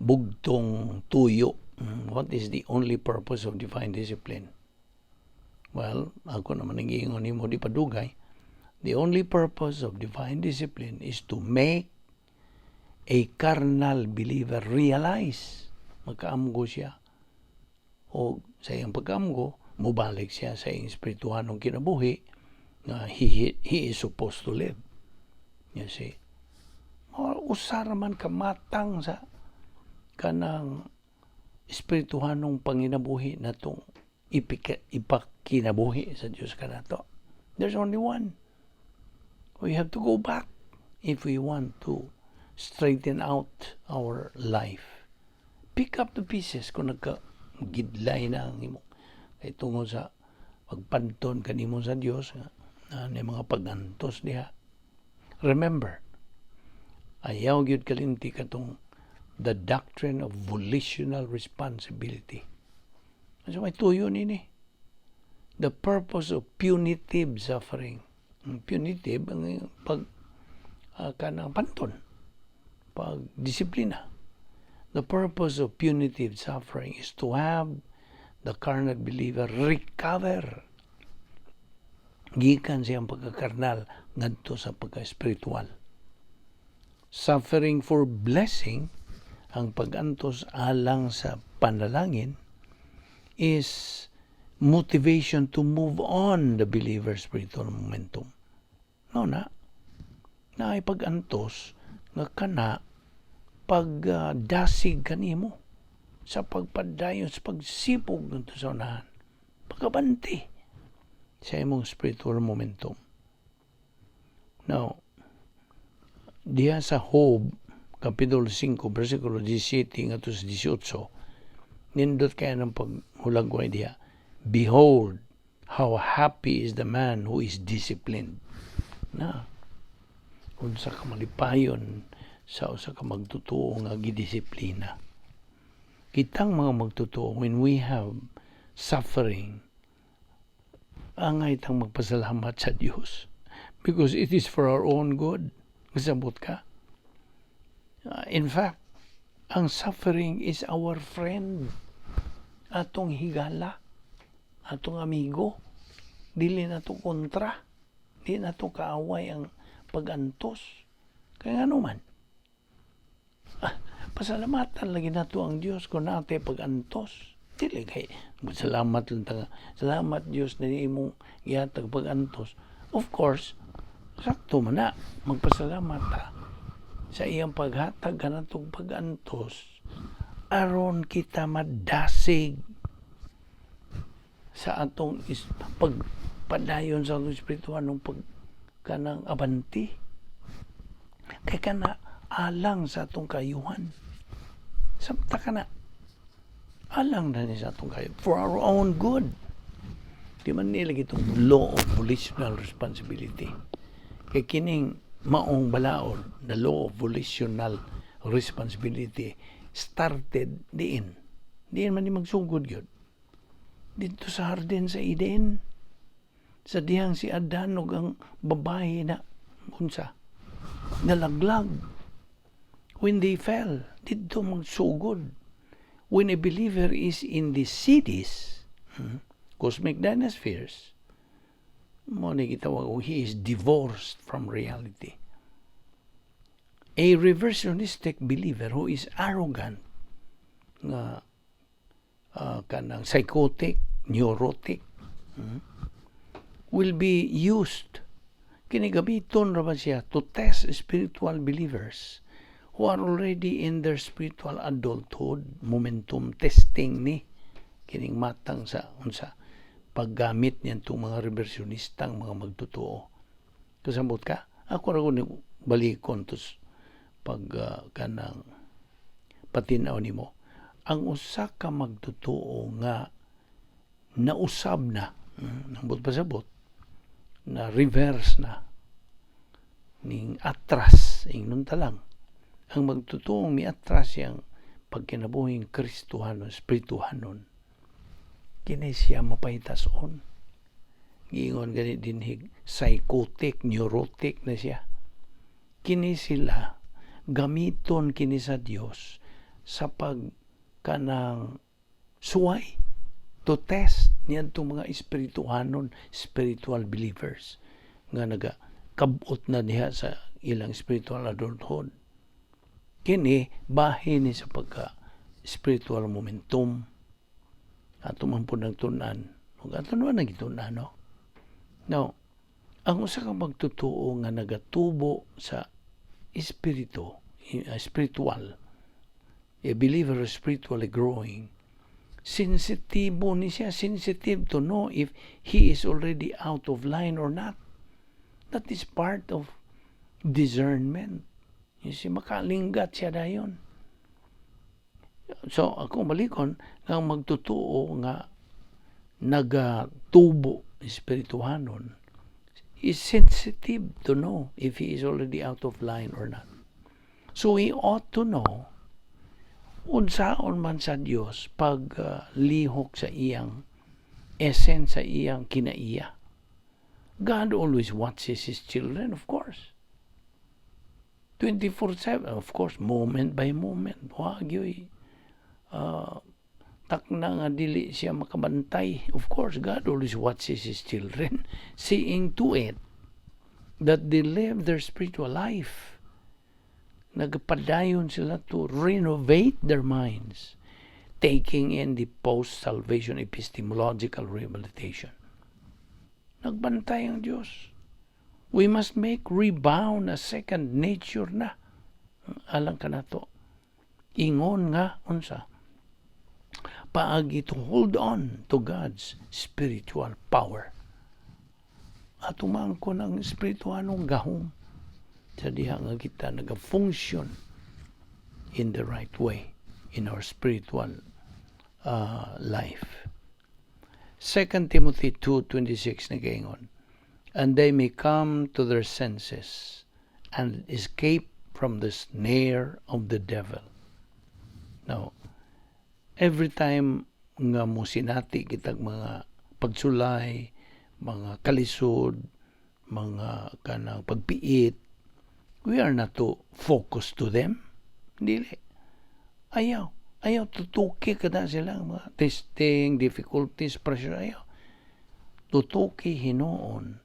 S1: bugtong tuyo? What is the only purpose of divine discipline? Well, ako naman ang giingon nimo di padugay. The only purpose of divine discipline is to make a carnal believer realize, magkaamgo siya, o sa iyang pagkaamgo, mubalik siya sa iyang espirituhanong kinabuhi nga he is supposed to live. You see, usar man kamatang sa kanang espirituhanong panginabuhi natong ipakinabuhi sa Dios kanato. There's only one. We have to go back if we want to straighten out our life. Pick up the pieces kung nagka-gidlay na ang imo. Kay tungod sa pagpanton kanimo sa Dios nga na ni mga pagantos diha. Remember, ayaw gyud kalimti katong the doctrine of volitional responsibility. So may tuyo nini. The purpose of punitive suffering. Ang punitive, ang pag kanang panton, pag disiplina. The purpose of punitive suffering is to have the carnal believer recover gikan siyang pagkakarnal ngadto sa pagka-spiritual. Suffering for blessing, ang pag-antos alang sa panalangin, is motivation to move on the believer's spiritual momentum. No na, na ay pag-antos nga kana pag dasig kanimo sa pagpadayon, sa pagsipog ngadto sa unahan, pagkabanti sa imong spiritual momentum. Now, diha sa Job, Kapitulo 5, versikulo 17 ngadto sa 18, nindot kaya ng paghulagway diha. "Behold, how happy is the man who is disciplined." Na, unsa ka malipayon sa usa ka magtotoo nga gidisiplina. Kitang mga magtotoo, when we have suffering, angay tang magpasalamat sa Dios because it is for our own good. Kasabot ka? In fact, ang suffering is our friend. Atong higala, atong amigo. Dili na to kontra. Di na to kaaway ang pagantos. Kaya nga man, pasalamatan lagi nato ang Dios kung naa tay pagantos. Dili kay salamat lang ta. Salamat, Dios, na imong gihatag pagantos. Of course, sakto man na magpasalamat ta sa iyang paghatag kanatong pagantos aron kita madasig sa atong pagpadayon sa atong espirituhanong pag kanang abanti, kay kana alang sa atong kayuhan. Samta kana alang na ni sa atong kayo, for our own good. Di man nila itong law of volitional responsibility, kay kining maong balaod, the law of volitional responsibility, started diin. Diin man ni magsugod gyud? Didto sa hardin sa Eden. Sa dihang si Adan ug ang babae na unsa? Nalaglag. When they fell, didto magsugod. When a believer is in the cities, cosmic dynaspheres, mao ni gitawag og he is divorced from reality. A reversionistic believer who is arrogant, nga kanang psychotic, neurotic, will be used, kini gamiton ra ba siya to test spiritual believers who are already in their spiritual adulthood. Momentum testing ni kining matang sa unsa, paggamit niyan mga reversionistang mga magtotoo. Kasabot ka? Ako ra ko ni balikon to pag kanang patinaw nimo ang usa ka magtotoo nga nausab na, nambot pasabot na reverse na ning atras, ingnon ta lang, ang magtotoong miatras siyang pagkinabuhing Kristohanon, espirituhanon, kini siya mapahitason. Giingon gani dinhig psychotic, neurotic na siya. Kini sila gamiton kini sa Dios sa pag kanang suway, to test niadtong mga espirituhanon, spiritual believers nga naga kabot na diha sa ilang spiritual adulthood. Kini bahin ni sa pagka spiritual momentum. Ato man pud nagtun-an ug ato naman nagitun-an, no? Now, ang usa ka magtotoo nga nagatubo sa espiritu, spiritual, a believer is spiritually growing, sensitibo ni siya, sensitive to know if he is already out of line or not. That is part of discernment. You see, makalinggat siya dayon. So, ako balikon, nga magtotoo nga nagatubo espirituhanon is sensitive to know if he is already out of line or not. So he ought to know unsaon man sa Dios pag lihok sa iyang essence, sa iyang kinaiya. God always watches His children, of course. 24/7, of course, moment by moment. Wa gyoy takna nga dili siya makabantay. Of course, God always watches His children, seeing to it that they live their spiritual life. Nagpadayon sila to renovate their minds, taking in the post-salvation epistemological rehabilitation. Nagbantay ang Diyos. We must make rebound a second nature na. Alang kanato. Ingon nga unsa? Paagi to hold on to God's spiritual power. Ato ko ng espirituanong gahom sa diha nga kita naga-function in the right way in our spiritual life. 2 Timothy 2:26 nagaingon, "And they may come to their senses and escape from the snare of the devil." Now, every time nga mo sinati kitag mga pagsulay, mga kalisod, mga kanang pagpiit, we are not to focus to them. Dili. Ayaw. Ayaw tutuki kada sila mga testing, difficulties, pressure. Ayaw. Tutuki hinuon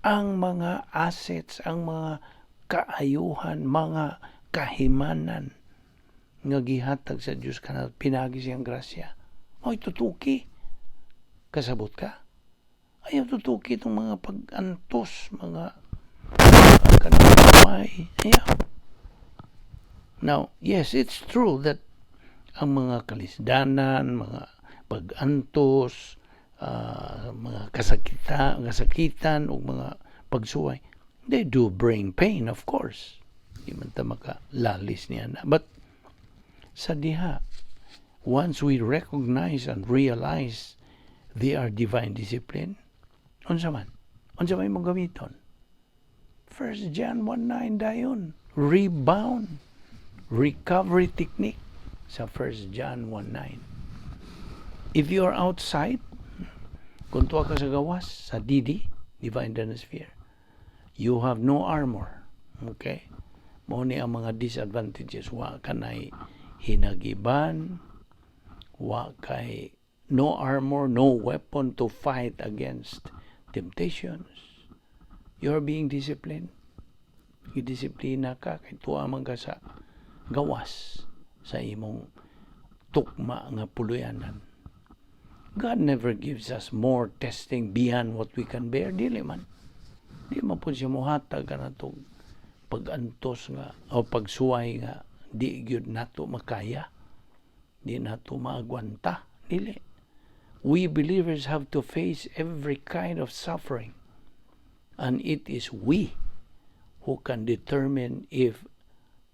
S1: ang mga assets, ang mga kaayuhan, mga kahimanan nga gihatag sa Dios kana pinagi siyang grasya. Mo'y tutuki. Kasabot ka? Ayaw tutuki itong mga pag-antos, mga kanang. Ayaw. Now, yes, it's true that ang mga kalisdanan, mga pag-antos, mga kasakitan o mga pagsuway, they do bring pain, of course. Di man ta makalalis niya na. But sa diha, once we recognize and realize they are divine discipline, unsa man? Unsa man imong gamiton? 1 John 1:9 dayon. Rebound. Recovery technique sa 1 John 1:9. If you are outside, kung tuwa ka sa gawas, sa DD, Divine Sphere, you have no armor. Okay? Mao ni ang mga disadvantages. Wa ka nay hinagiban, wa kay no armor, no weapon to fight against temptations. You are being disciplined. Gidisiplina ka kay tuwa man ka sa gawas sa imong tukma nga puluyanan. God never gives us more testing beyond what we can bear. Dili man. Di man po siya muhatag ka pag-antos nga o pagsuway nga di gyud nato makaya. Di nato maagwanta. Dili. We believers have to face every kind of suffering. And it is we who can determine if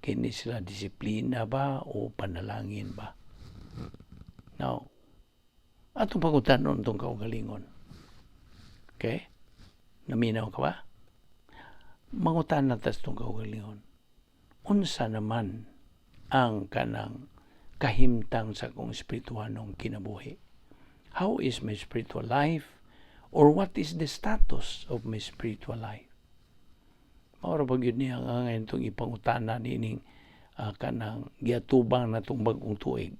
S1: kini sila disiplina ba o panalangin ba. Now, atong pangutanon itong kaugalingon. Okay? Naminaw ka ba? Mangutan na tas itong kaugalingon. Unsa naman ang kanang kahimtang sa akong espirituhanong kinabuhi? How is my spiritual life? Or what is the status of my spiritual life? Mao ra ba gyud niya ang angay itong ipangutana niining kanang giatubang natong bag-ong tuig?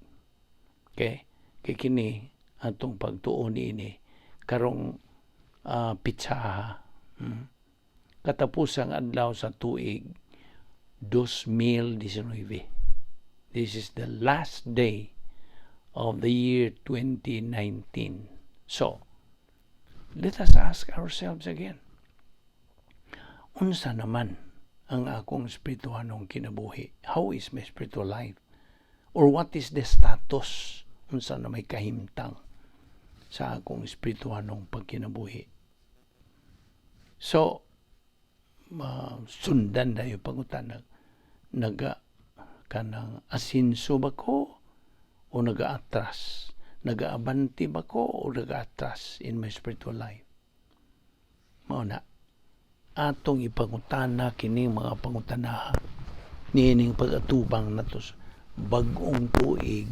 S1: Okay? Kay kini atong pagtuon niini karong pitsaha. Katapusang adlaw sa tuig 2019. This is the last day of the year 2019. So, let us ask ourselves again. Unsa naman ang akong espirituhanong kinabuhi? How is my spiritual life? Or what is the status? Unsa na may kahimtang sa akong espirituhanong pagkinabuhi? So, sundan na yung pangutana. Naga kanang asinso ba ko o naga-atras? Nagaabante ba ko o nagaatras in my spiritual life? Mao na atong ipangutana kining mga pangutanaha niining pag-atubang nato sa bag-ong tuig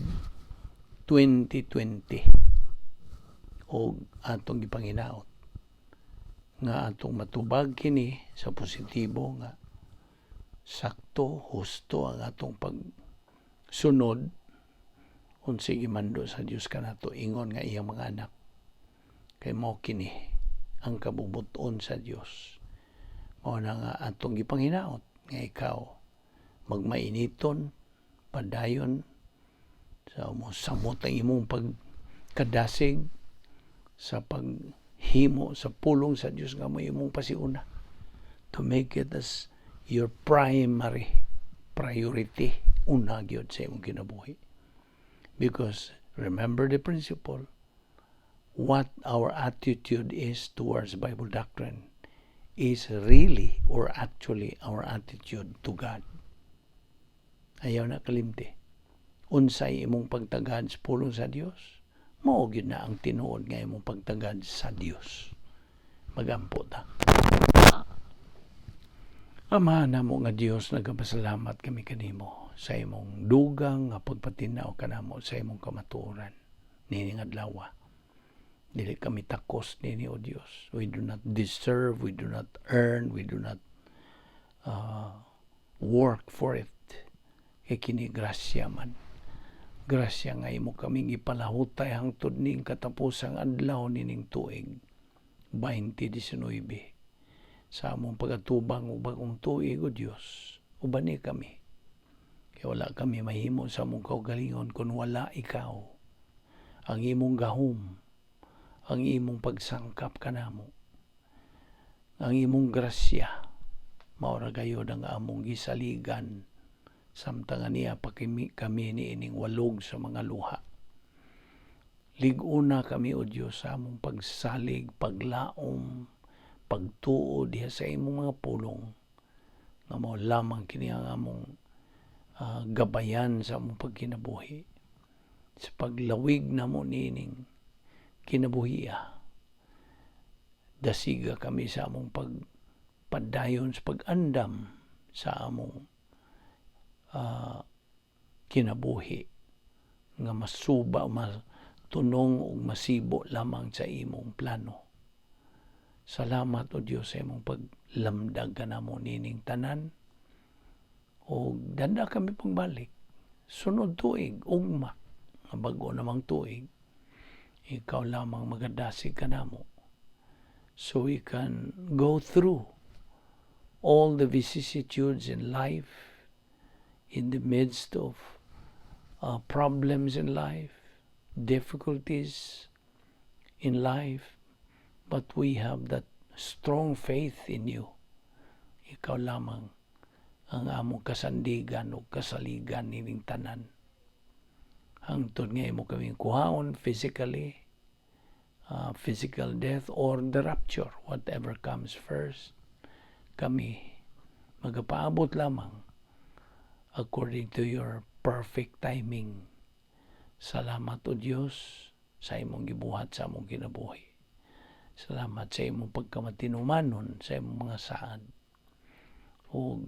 S1: 2020 o atong gipanginaot nga atong matubag kini sa positibo nga sakto, husto ang atong pagsunod unsay gimando sa Dios kanato ingon nga iyang mga anak, kay mao kini ang kabubuton sa Dios. Mao na nga atong gipanginaot nga ikaw magmainiton padayon sa mo samot ang imong pagkadasig sa paghimo sa pulong sa Dios nga mo imong pasiuna, to make it as your primary priority, una gyud sa imong kinabuhi. Because remember the principle: what our attitude is towards Bible doctrine is really or actually our attitude to God. Ayaw na kalimti. Unsay imong pagtagad sa pulong sa Dios, mao gyud na ang tinuod nga imong pagtagad sa Dios. Magampo ta. Ama namo nga Dios, nagapasalamat kami kanimo sa imong dugang nga pagpatinaw kanamo sa imong kamatuoran nining adlaw. Dili kami takos nini, O Dios. We do not deserve, we do not earn, we do not work for it. Kay kini grasya man. Grasya nga imo kaming ipalahutay hangtod ning katapusang adlaw nining tuig 2019. Sa among pagatubang og bagong tuig, O Dios, ubani kami. Kay wala kami mahimo sa among kaugalingon kung wala ikaw. Ang imong gahom, ang imong pagsangkap kanamo, ang imong grasya, mao ra gayod ang among gisaligan samtang niya pa kami niining walog sa mga luha. Lig-una kami, O Dios, sa among pagsalig, paglaom, pagtuo diha sa imong mga pulong nga mao lamang kini ang among gabayan sa among pagkinabuhi sa paglawig namo niining kinabuhia. Dasiga kami sa among pagpadayon sa pag-andam sa among kinabuhi nga masuba, matubagan sa imong pulong. Tunong ug masibo lamang sa imong plano. Salamat, O Dios, sa imong paglamdag kanamo nining tanan. O danda kami pagbalik. Sunod tuig, ugma, nga bago namang tuig, ikaw lamang magadasig kanamo. So we can go through all the vicissitudes in life, in the midst of problems in life, difficulties in life, but we have that strong faith in you. Ikaw lamang ang among kasandigan o kasaligan nining tanan. Hangtod nga imo kaming kuhaon physically, physical death or the rapture, whatever comes first, kami magapaabot lamang according to your perfect timing. Salamat, O Dios, sa imong gibuhat sa among kinabuhi. Salamat sa imong pagkamatinumanon sa imong mga saad. O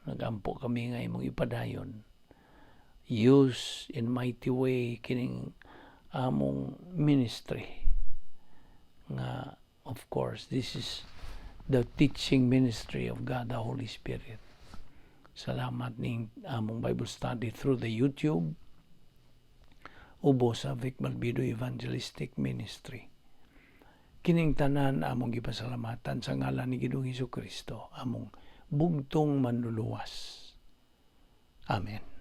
S1: nagampo kami nga imong ipadayon. Use in mighty way kining among ministry. Nga, of course, this is the teaching ministry of God the Holy Spirit. Salamat ning among Bible study through the YouTube ubo sa Vic Malbido Evangelistic Ministry. Kining tanan among gipasalamatan sa ngalan ni Ginoong Hesus Kristo, among bugtong manluluwas. Amen.